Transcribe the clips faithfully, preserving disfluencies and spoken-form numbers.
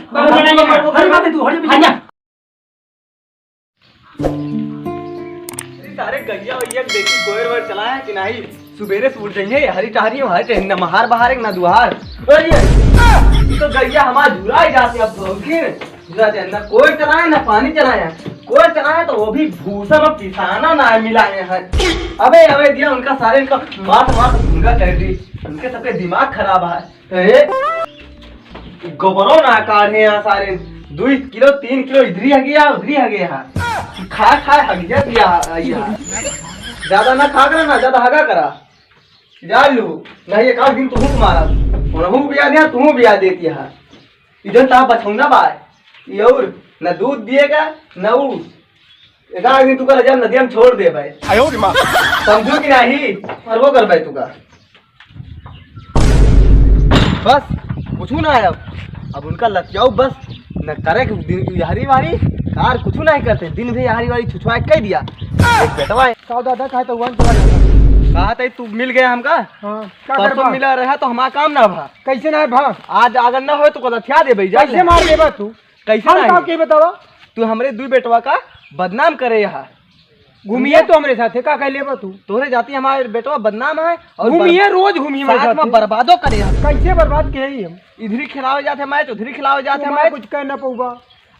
हरी बात है तू, हरी बात है। अरे सारे गैया वैया के देखी कोयर वोयर चलाया कि नहीं? सुबेरे से उठ जाइए, हरी टहरी है, हरी टहरी, ना महार बहार है, ना दुहार। अरे, ये तो गैया हमार झुराई जाती अब तो, फिर झुरा जाए, ना कोयर चलाए, ना पानी चलाए। कोयर चलाए तो वो भी भूसा में पिसाना ना मिलाए हैं। अबे, अबे दिया उनका सारे, इनका माथ, माथ भूंगा कर दी, उनके सबके दिमाग खराब है। ए, गोबरो ना काढ़े यहाँ सारे, दुई किलो, तीन किलो इधरी हगे या उधरी हगे यहाँ। खा, खा हगिया दिया, या। ज्यादा ना खा करा ना, ज्यादा हगा करा। जा लू, नहीं एक आध दिन तुहू मारा। उनहू बिया दिया, तुहू बिया देती है। इधर ता बछौना बा, ये और न दूध दिएगा, न ऊ। एक आध दिन तुका जब नदिया में छोड़ दे भाई। आयो रे माँ। समझू कि नहीं? मरबो कर भाई तुका। बस, कुछ ना है अब। अब उनका लतियाऊ बस, न करे कि दिन की यारी वारी, कार कुछ नहीं करते, दिन भी यारी वारी छुछुआ कह दिया। एक बेटवा है। का दादा, कहा तो वन चला जाता। कहा था तू मिल गया हमका? हाँ, का परसों करबा? मिला रहा तो हमारा काम ना भा। कैसे ना भा? आज अगर ना हो तो को लथिया दे भाई, जान कैसे ले। मार देबा तू? कैसे हम नहीं? का के बतावा? तू हमरे दू बेटवा का बदनाम करे यहाँ। घूमिए तो हमरे साथे, का कह लेबा तू? तोरे जाती हमारे बेटवा बदनाम है और घूमिए, बर-, रोज घूमिए मेरे साथ में साथे। बर्बादो करे यहाँ। कैसे बर्बाद के ही हम? इधरी खिलावे जाते मैच, उधरी खिलावे जाते तुम्हारा मैच। कुछ कह ना पऊबा।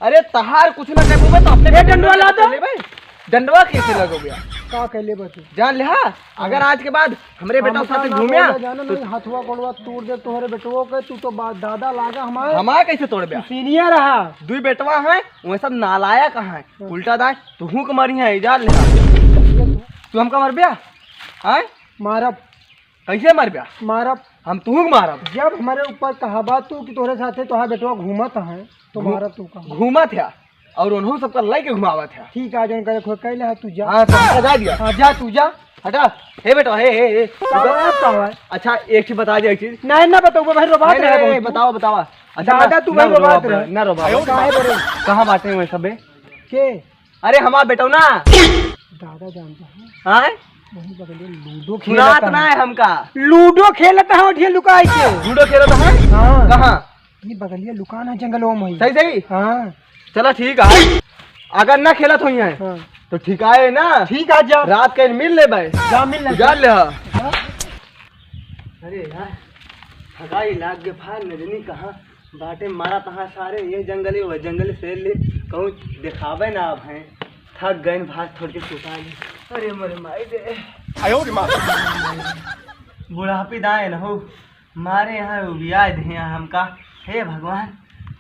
अरे तहार कुछ ना कह पऊबा तो अपने ए, डंडवा ला दो। ले भाई। डंडवा कैसे लगो गया? का कह लेबा तू? जान ले हाँ, अगर आज के बाद हमरे बेटा हम साथे का घूम्या, बोला जाना तो नहीं, हथवा गोड़वा तोड़ दे तोहरे बेटवो के, तू तो बा-, दादा लागा हमारे। हमारे कैसे तोड़ब्या? तू senior रहा। दुई बेटवा हैं, वो सब नालायक हैं। हाँ। उल्टा दाएं, तुहू के मरी है, इजान ले। तू हमका मरब्या? हैं? मारब। कैसे मरब्या? मारब। हम तुहू के मारब। जब हमारे ऊपर कहबा तू कि तोहरे साथे तोहार बेटवा घूमत है, तो घू-, मारब तू कहा। घूमत है। और उन्हों सबका लइके घुमावत है। ठीक है, जौन करे खोए कह ले, तू जा। हाँ, तो हमका जा दिया। हाँ, जा तू जा। हटा। हे बेटा, हे, हे, हे। का बात का है? अच्छा, एक चीज बता दे, एक चीज। नहीं, ना बताऊँ, भाई, रोबात नहीं, रहे नहीं, बहुत। बतावा, बतावा। अच्छा, दादा, ना, तू ना भाई रोबात रोबात रहे। रहे, ना रोबात। काहे बरे? कहाँ बाटे हुए सबे? के? अरे, हमार बेटो ना। दादा जानता है। हाँ? वही बगल में लूडो सुनात खेलता ना है। है हमका। लूडो खेलता है, उठिए लुकाई के। लूडो खेलता है? हाँ। कहाँ? ये बगलिया लुकान है जंगलों में ही। सही, सही? हाँ। चला ठीक है, अगर ना खेलत होई है, हाँ। तो ठीक है ना? ठीक है, जा। रात के मिल ले भाई। जा, मिल ले। जा ले, हाँ। हाँ। अरे यार, थकाई लाग के फार नजनी कहाँ बाटे मारा तहाँ सारे, ये जंगली, वह जंगली से ले कहूँ देखावे ना अब हैं। थक गए भाग छोड़ के सुता ले। अरे मोरे माई दे। आयो रे माँ। बुढ़ापी दाए न हो। मारे यहाँ उबिया दे यहाँ हमका। हे भगवान,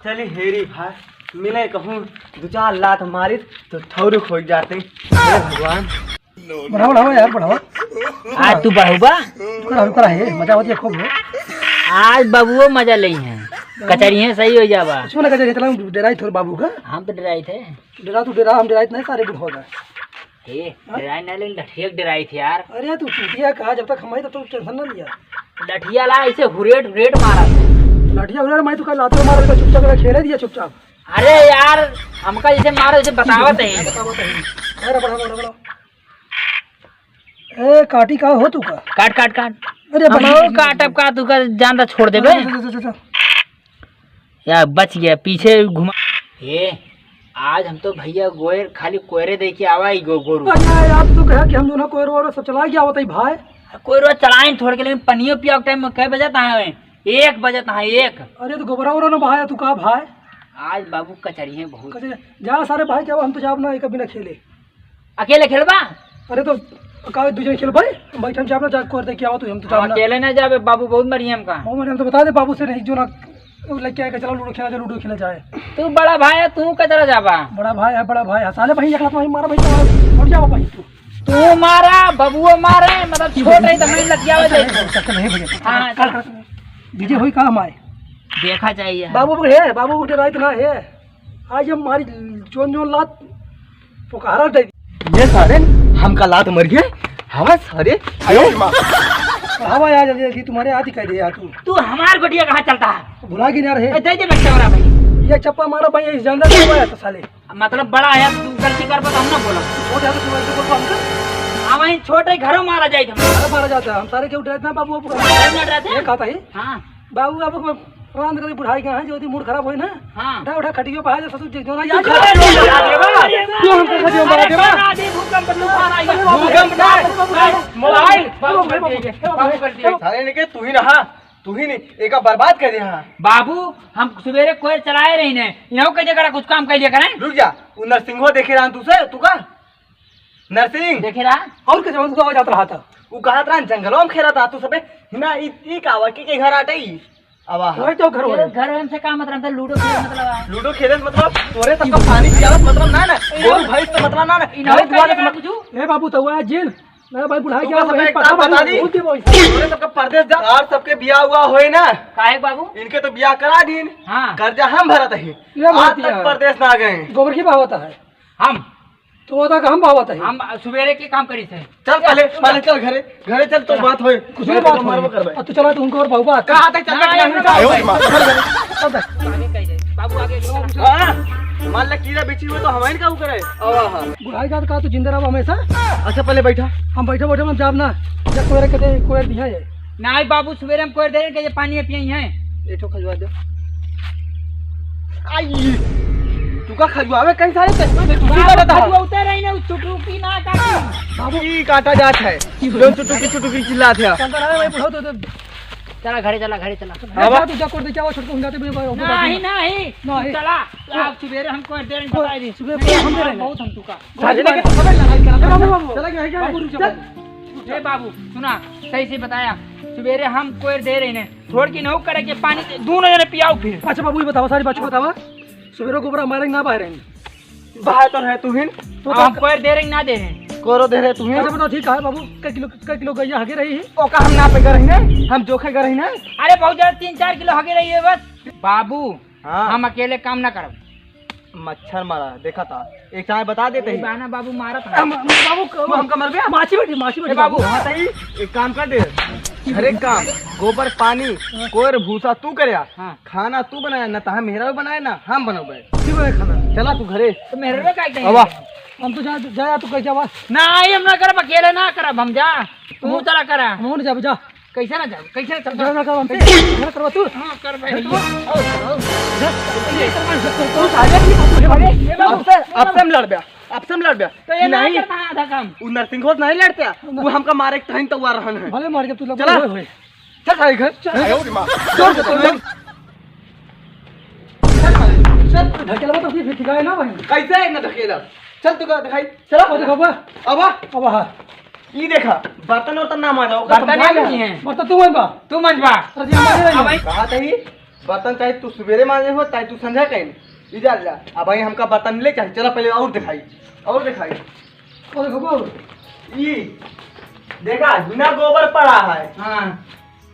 चली हेरी भाई, मिले कहूँ दो चार लात मारित तो ठौरुक हो जाते। हे भगवान। बढ़ाओ, बढ़ाओ यार, बढ़ाओ। आज तू बढ़ाऊबा? रुको ना, रुको ना, ये मजा आवत है खूब हो। आज बाबुओ मजा लेई हैं। कचरिये सही हो जाबा। कुछ ना कचरिये, चला हम डेराई थोर बाबू का। हम तो डेराई थे। डेरा तू डेरा, हम डेराई नहीं, सारे बुढ़ हो गए। हे, हाँ? डेराई ना, लेकिन लठिया के डेराई थे यार। अरे तू चूतिया कहा, जब तक हम आई तब तक tension ना लिया। लठिया ला, ऐसे हुरेट हुरेट मारा। लठिया हुरेट मारी, तू कल लात मारा, चुपचाप खेले दिया चुपचाप। अरे यार, हमका जैसे मारो, जैसे बतावत है। बतावत है। अरे बड़ा, बड़ा, बड़ा। ए, काटी का हो तू का? काट, काट, काट। अरे हम बड़ी और काटब का, तू का जान दा छोड़ देबे। अच्छा, अच्छा, अच्छा, अच्छा। यार बच गया, पीछे घुमा। ए, आज हम तो भैया गोयर, खाली कोयरे दे के आवा ही गो-, गोरू। अरे यार, तू कहा कि हम दोनों कोयर वोयर सब चला गया होता ही भाई। कोयरो चलाइन थोड़ के, लेकिन पनियो पिया के टाइम में कै बजे तहाँ है? एक बजे तहाँ, एक। अरे तो गोबरा वोरा ना बहाया तू का भाई? आज बाबू कचरिये बहुत। कचरिये, जा सारे भाई, क्या हम तो जाब ना, एक बिना खेले। अकेले खेलबा? अरे तो का दू जन खेल भाई, हम बैठन जाब ना, जा कोर दे के आवा तू, हम तो जाब ना। अकेले ना जाबे, बाबू बहुत मरिये हमका। ओ, मैंने हम तो बता दे बाबू से, नहीं जो ना, वो लेके आएगा, चला लूडो खेला जाए, लूडो खेला जाए। तू बड़ा भाई है, तू कचरा जाबा? बड़ा भाई है, बड़ा भाई है। साले भाई, एकला तो भाई मारा भाई, तो उठ जाओ भाई तू। तू मारा, बबुओ मारे, मतलब छोट रही तो मैं लग जावे दे। चल, चल, चल, हे भैया। हाँ, चल, चल। चल, चल। डीजे होई का हमारे? देखा चाहिए। बाबू को है, बाबू को डराई तो ना है। आज हम मारी जोन जोन लात पुकारा दे। ये सारे हमका लात मर गए। हवा सारे। आयो रे माँ। हवा यार, जल्दी, जल्दी तुम्हारे हाथ ही कह दे यार तू। तू हमार गोटिया कहाँ चलता है? भुला गई यार है। ए, दे दे बच्चा वाला भाई। ये चप्पा मारा भाई, ये जानता नहीं हुआ है तो साले। मतलब बड़ा है, तू गलती कर तो हम ना बोला। छोटे हाथ से बोल, बोल, बोल, हमका। हाँ, वहीं छोटे घरों मारा जाए थे। अरे मारा जाता है, हम सारे क्यों डरते हैं बाबू, अब डर ना डरते? ये कहता है। हाँ। बाबू, अब रांध करी बुढ़ाई का है, जो दी मूड खराब होई ना। हाँ। उठा, उठा खटियो पे आ जा, ससुर जी, जो ना तू याद खटियो पे आ जा। तू हमको खटियो पे आ जा। अरे, कौन आदमी भूकंप तूफान आई है? भूकंप ना, मोबाइल, बाबू कर दिए, बाबू कर दिए। सारे ने के तू ही रहा, तू ही नहीं, एका बर्बाद कर दिया। बाबू, हम सुबेरे कोयर चलाए रही ने, इन्हों के जगह कुछ काम कर लिया करें। रुक जा, उ नरसिंहो देखे रहा तू से, तू का? नरसिंह। देखे रहा? और के जवान तू जात रहा था। उ कहत रहा, जंगलों में खेलत रहा तू सबे। हिना, ई, ई का आवा, के, के घर आटे ई? आवा। वही तो घर ये होए। घर में से का मतलब? हम तो लूडो खेले मतलब आए। लूडो खेले से मतलब, तोरे सबका पानी पियावत मतलब ना, ना। इन्हों गोरू भैंस से मतलब ना, ना। इन्हों घर दुआरे से का मतलब कुछ? ए बाबू, तो हुआ जिन। ना भाई, बुढ़ा तू गया का सबका वही एक पता बात बता मारी, दी। बोल दे भाई। तोरे सबका परदेस जा, यार सबके बियाह हुआ होए ना। काहे बाबू? इनके तो बियाह करा दीन। हाँ। कर्जा हम भरत ही। ये आज बात तक है। परदेस ना गए। गोबर की बहावत है। हम तो ओदा का हम बाबा तही। हम सुबेरे के काम करी थे। चल पहले, पहले चल घरे, घरे चल, तो बात होए। कुछ नहीं बात होए। अब तू चला, तू उनको और बाबू बात। कहाँ तक चल ना, रहा है? आयो रे माँ। चल घरे। चल दे। आगे कहीं जाए। बाबू आगे। हाँ, मान ले कीड़ा बिछी हुए तो हमारे का करे? आवा, हाँ। बुढ़ाई का तो कहा तू जिंदा रहो हमेशा। अच्छा पहले बैठा। हम बैठे बैठे हम जाब ना। जब कोई रखे थे, कोई दिया है। नाहीं बाबू, सुबेरे हम कोयर दे रहे हैं कि ये पानी पिए हैं। ए ठो खजुआ दे। आई, तू का खजुआवे कहीं सारे ते? तू का बाबू, बता? खजुआ उतर रही ना, उस चुटुकी ना काटी। बाबू, ई काटा जात है। जो चुटुकी चुटुकी चिल्लात है। शंकर, अरे भाई, बुढ़ा तो, तो चला घरे, चला घरे, चला। हाँ, जा, तू जा कोयर दे, क्या हुआ, छोटको हम जाते हैं, भाई, नहीं, नहीं। नहीं। चला, आप सुबेरे हमको दे रहे हैं, कोई बताए दी। सुबेरे नहीं, कोई हम दे रहे हैं। बहुत हम तुका। सारे लेके तो सबे लड़ाई करा। बाबू, बाबू। चला गया, गया। बाबू, रुक जा, चल। बाबू। ए बाबू, सुना, सही से बताया। सुबेरे हम कोयर दे रहे हैं, छोड़ के नहु करे के पानी दे, दोनों जने पियाओ फिर। अच्छा बाबू, ये बतावा, सारी बात को बतावा। सुबेरे गोबरा मारे ना बाहर हैं। बाहर तो रहे तू हिन। तो अब हम कोयर दे रहे ना दे रहे? कोरो दे रहे तू हिन। अच्छा बताओ, ठीक है बाबू, कै किलो, कै किलो गैया हगे रही है? ओका हम नापे कर रही है, हम जोखे कर रही है। अरे बहुत ज्यादा, तीन चार किलो हगे रही है बस। बाबू, हाँ। हम अकेले काम ना करब। मच्छर मारा, देखा था। एक चाय बता देते ए, ही। बाना बाबू मारा था। हम, हम, बाबू, तू हमका मरबे? माछी बैठी, माछी ए, बैठी, बाबू। बाबू। हाँ, तई एक काम कर दे। हर एक काम, गोबर, पानी, कोयर, भूसा तू करे। हाँ। खाना तू बनाया, ना तहा मेहरा बनाया, ना हम बनबे। की बनाए खाना? चला तू घरे। तो मेहरा का कहीं? आवा। हम तो जा, जा, जा, तू कहीं जावा। ना, आई हम ना करब, अकेले ना करब, हम जा। तू चला करा। हम ना जाबे, जा। कैसे ना जाओ? कैसे ना चलता? जा ना करो हमसे। घर करवा तू। हाँ, कर भाई। घर करवा। आओ, आओ। जा। तू साले की बात है, भाई। ये बाबू। अब से, अब से हम लड़बे। अब से हम लड़बे। तो ये ना नहीं। करता आधा काम। उ नरसिंह घोष नहीं लड़ते। वो हमका मारे के तहन तो हुआ रहन है। भले मार के तू लोग चला। होए, होए। चल साले घर। चल। आयो रे माँ। चल, चल, चल। चल, चल। ढकेलवा तो फिर ठिकाए ना भाई। कैसे है ना ढकेला? चल तू का दिखाई। चला। ओ देखो बा। अब आ। अब आ। ई देखा, बर्तन वर्तन ना मांजा, ओकर बर्तन समझा ना ले। नहीं है। बर्तन तू मंजबा। तू मंजबा। अरे जी, हम नहीं अब रहेंगे। भाई। कहा तही, बर्तन चाहे तू सुबेरे मांजे हो, चाहे तू संझा टाइम। ई जा ले। अब भाई हमका बर्तन ले चाहे, चला पहले और दिखाई, और दिखाई। और देखो बाबू। ई देखा, हिना गोबर पड़ा है। हाँ।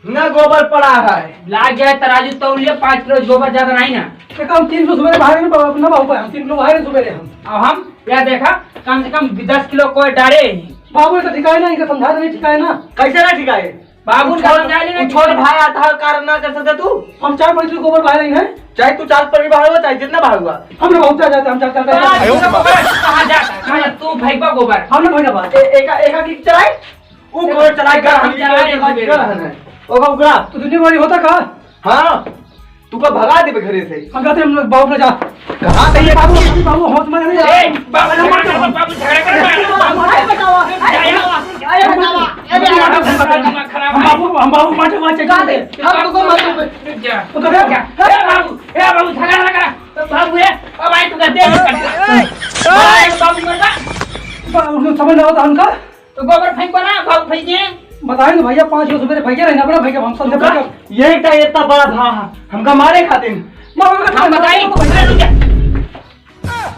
हिना गोबर पड़ा है। लाग जाए तराजू तौल लिया, पाँच किलो गोबर ज्यादा नहीं ना। देखा, हम तीन किलो सुबेरे बाहर नहीं, बाबू, ना बाबू, हम तीन किलो बाहर सुबेरे हम। अब हम या देखा, कम से कम दस किलो कोयर डारे ही। बाबू, ये तो ठिकाए ना, इनका समझा दे, ठिकाए ना। कैसे ना ठिकाए? बाबू, उ छोट, समझा लेना उ छोट भाई आता है, कारण ना कर सकते तू? हम चार पाँच किलो गोबर बाहर ही हैं। चाहे तू चार पर भी बाहर हुआ, चाहे जितना बाहर हुआ। हम लोग बहुत ज्यादा, हम चार, चार, चार, चार। आयो रे बाबा। कहाँ जाता है? कहाँ तू फेंकबा गोबर? हम ना फेंकबा। ए-, एका, एका की चलाए? उ गोबर चलाए, चलाए, गरहन, चलाए, गरहन है। ओका उगरा। तू दुनिया वाली होता का? हाँ। तू का भगा देबे घरे से? हम जाते हैं, हम लोग बाबू ना जा। कहाँ से ये बाबू, बाबू, बाबू, होश में नहीं ए, आ। बाबू, बाबू, बाबू, झगड़ा कर रहा है। बाबू, भाई बताओ। अरे, अरे, अरे, अरे, अरे, दिमाग खराब हम है। बाबू, हम बाबू मार के वहाँ चले जाते हैं। हम तुमको मार देंगे। रुक जा। तो कब रुक जा। ए, बाबू, ए, बाबू, झगड़ा लगा। तो बाबू, ए, अब आए तो कर दे। ए, बाबू, मर जा। बाबू, समझ ना होता हमका। तो गोबर फेंकबा ना, भाऊ फेंके। बताए ना भैया, पाँच किलो सुबेरे फेंके रहे ना, बड़ा फेंके, हम सब तू का? फेंके। ये का इतना बड़ा था हमका मारे खातिर? हम बताई, अरे रुक जा।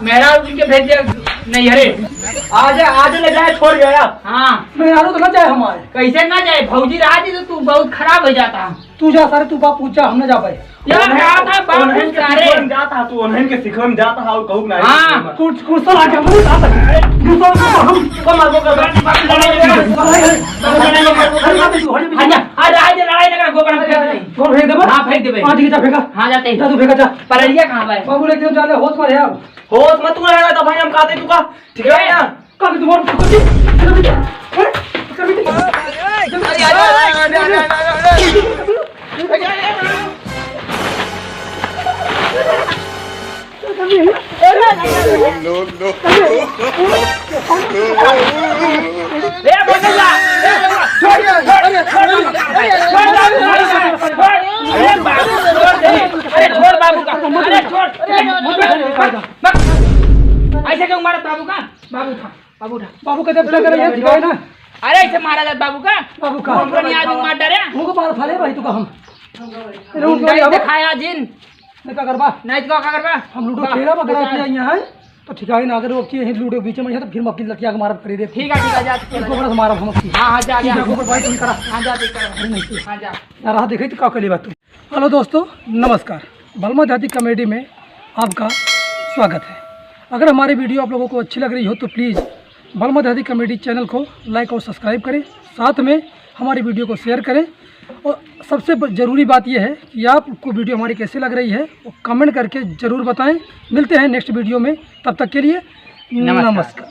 मेरा उनके भेज दिया नहीं, अरे। आज, आज ले जाए, छोड़ गया। हाँ। मेहरारू तो ना जाए हमारे। कैसे ना जाए? भौजी रहा थी तो तू बहुत खराब हो जाता। तू जा सारे, तू बाप पूछा, हम ना जा पाए। यार, उन्हें, क्या था बाप उन्हें के सारे? सिखवन जाता, तू उन्हें के सिखवन जाता, और कहूँ ना हाँ। सिखवन। कुछ, कुछ तो आके हम नहीं खा सकते। दूसरा को हम कम आगो कर। हट जा, हट जा, आज लड़ाई ना कर, गोबर हम फेंक देंगे। गोबर फेंक देबा? हाँ, फेंक देबे। हाँ, ठीक है, जा फेंका। हाँ, जाते हैं। जा तू फेंका, जा। पलरिया कहाँ बा? बाबू लेके जा ले, होश में रहे अब। होश में तू रहे तो भाई हम कहते तू का, ठीक है ना? काहे तुम्हारे पीछे, पीछे, पीछे, हैं? पीछे, पीछे। अरे, अरे, अरे, अरे, अरे, अरे, अरे। No, no, no। ए, बंदूक ला, ए, बंदूक ला। छोड़, छोड़, छोड़, छोड़, छोड़, छोड़। अरे बाबू, छोड़ दे। अरे छोड़ बाबू का। अरे छोड़। अरे, मत, मत। ऐसे क्यों मारा बाबू का? बाबू उठा, बाबू उठा। बाबू का जब तक रही है, ठिकाए ना। अरे ऐसे मारा जात बाबू का? बाबू का? हम पुरानी आदमी मार डरे। उनको मार फाले भाई, तू का हम। अरे उनको नहीं भाई, हम दिखाया जिन। नहीं का करबा? नहीं तो का करबा? हम लूडो बा-, खेला बा, बता। यहाँ है, तो ठिकाए ना, अगर वो की यहीं लूडो बीच में है, तो फिर हम अपनी लड़कियाँ के मारब करी दे। ठीक है, ठीक है, जा, ठीक है। इनको बड़ा मारब हम अपनी। हाँ, हाँ, जा, जा। ठीक है, गोबर भाई, तुम करा। हाँ, जा, ठीक है। अरे नहीं, हाँ, जा। यार, रहा देखे तो का कली बात तू। हेलो दोस्तों, नमस्कार। बलमा देहाती कॉमेडी में आपका स्वागत है। अगर हमारी वीडियो आप लोगों को अच्छी लग रही हो तो प्लीज़ बलमा देहाती कॉमेडी चैनल को लाइक और सब्सक्राइब करें, साथ में हमारी वीडियो को शेयर करें। और सबसे ब-, ज़रूरी बात यह है कि आपको वीडियो हमारी कैसी लग रही है वो कमेंट करके ज़रूर बताएं। मिलते हैं नेक्स्ट वीडियो में, तब तक के लिए नमस्कार। नमस्कार।